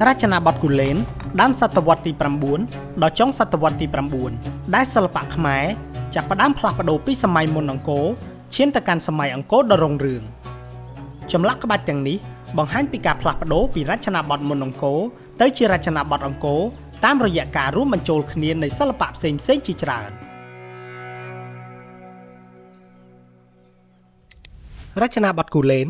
រចនាបថគូលែនដើមសតវត្សទី9ដល់ចុងសតវត្សទី9ដែលសិល្បៈខ្មែរចាប់ផ្ដើមផ្លាស់ប្ដូរពីសម័យមុនអង្គរឈានទៅកាន់សម័យអង្គរដ៏រុងរឿងចម្លាក់ក្បាច់ទាំងនេះបង្ហាញពីការផ្លាស់ប្ដូរពីរចនាបថមុនអង្គរទៅជារចនាបថអង្គរតាមរយៈការរួមបញ្ចូលគ្នានៃសិល្បៈផ្សេងៗជាច្រើនរចនាបថគូលែន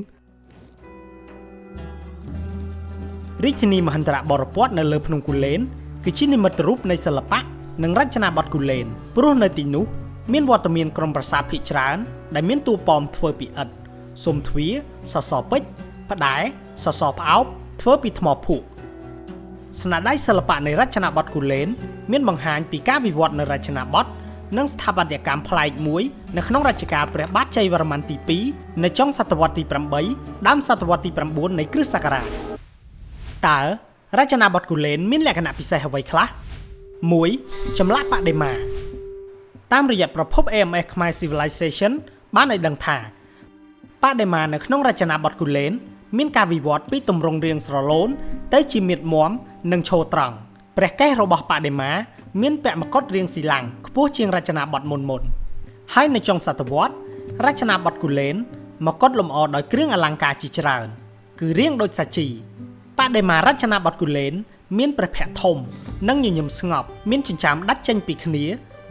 រាជធានីមហិន្ទរបរពតនៅលើភ្នំគូលែនគឺជានិមិត្តរូបនៃសិល្បៈនិងរចនាបថគូលែនព្រោះនៅទីនោះមានវត្តមានក្រុមប្រាសាទភាគច្រើនដែលមានតួប៉មធ្វើពីឥដ្ឋស៊ុមទ្វារសសរពេជ្រផ្ដែសសរផ្អោបធ្វើពីថ្មភក់ស្នាដៃសិល្បៈនៃរចនាបថគូលែនមានបង្ហាញពីការវិវត្តនៃរចនាបថនិងស្ថាបត្យកម្មប្លែកមួយនៅក្នុងរជ្ជកាលព្រះបាទជ័យវរ្ម័នទី2នៅចុងសតវត្សទី8ដើមសតវត្សទី9នៃគ្រិស្តសករាជតើរចនាបថគូលែនមានលក្ខណៈពិសេសអ្វីខ្លះ1ចម្លាក់បដិមាតាមរយៈប្រភព AMS ខ្មែរ Civilization បានឲ្យដឹងថាបដិមានៅក្នុងរចនាបថគូលែនមានការវិវត្តពីទម្រង់រាងស្រឡូនទៅជាមៀតមាំនិងឈរត្រង់ព្រះកេសរបស់បដិមាមានពាក់មកុដរាងស៊ីឡាំងខ្ពស់ជាងរចនាបថមុនៗហើយនៅចុងសតវត្សរចនាបថគូលែនមកុដលម្អដោយគ្រឿងអលង្ការជាច្រើនគឺរាងដូចសាជីបដិមារចនាបថគូលែនមានព្រះភ័ក្ត្រធំនិងញញឹមស្ងប់មានចិញ្ចើមដាច់ចេញពីគ្នា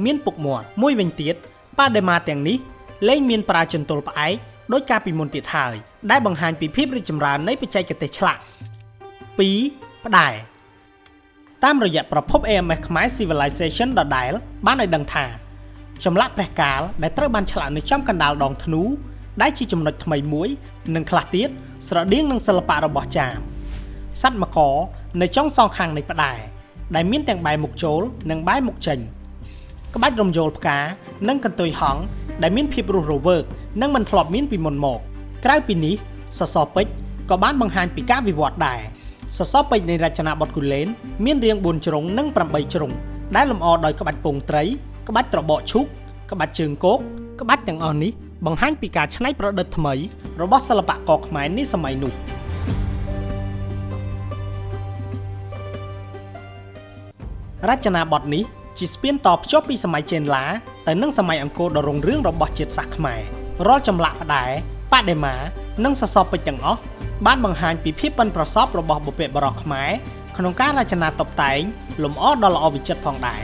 មានពុកមាត់មួយវិញទៀតបដិមាទាំងនេះលែងមានប្រើចន្ទល់ផ្អែកដោយការពីមុនទៀតហើយដែលបង្ហាញពីភាពរីកចម្រើននៃបច្ចេកទេសឆ្លាក់2ផ្ដែតាមរយៈប្រភព AMS ខ្មែរ Civilization ដដែលបានឲ្យដឹងថាចម្លាក់ព្រះកាលដែលត្រូវបានឆ្លាក់នៅចំកណ្ដាលដងធ្នូដែលជាចំណុចថ្មីមួយនិងខ្លះទៀតស្រដៀងនឹងសិល្បៈរបស់ចាមសត្វមករនៅចុងសងខាងនៃផ្ដែដែលមានទាំងបែរមុខចូលនិងបែរមុខចេញក្បាច់រំយោលផ្កានិងកន្ទុយហង្សដែលមានភាពរស់រវើកនិងមិនធ្លាប់មានពីមុនមកក្រៅពីនេះសសរពេជ្រក៏បានបង្ហាញពីការវិវត្តដែរសសរពេជ្រនៃរចនាបថគូលែនមានរាង4ជ្រុងនិង8ជ្រុងដែលលម្អដោយក្បាច់ពងត្រីក្បាច់ត្របកឈូកក្បាច់ជើងគោកក្បាច់ទាំងអស់នេះបង្ហាញពីការច្នៃប្រឌិតថ្មីរបស់សិល្បករខ្មែរនាសម័យនោះរចនាបថនេះជាស្ពានតភ្ជាប់ពីសម័យចេនឡាទៅនឹងសម័យអង្គរដ៏រុងរឿងរបស់ជាតិសាសន៍ខ្មែររាល់ចម្លាក់ផ្ដែបដិមានិងសសរពេជ្រទាំងអស់បានបង្ហាញពីភាពប៉ិនប្រសប់របស់បុព្វបុរសខ្មែរក្នុងការរចនាតុបតែងលម្អដ៏ល្អវិចិត្រផងដែរ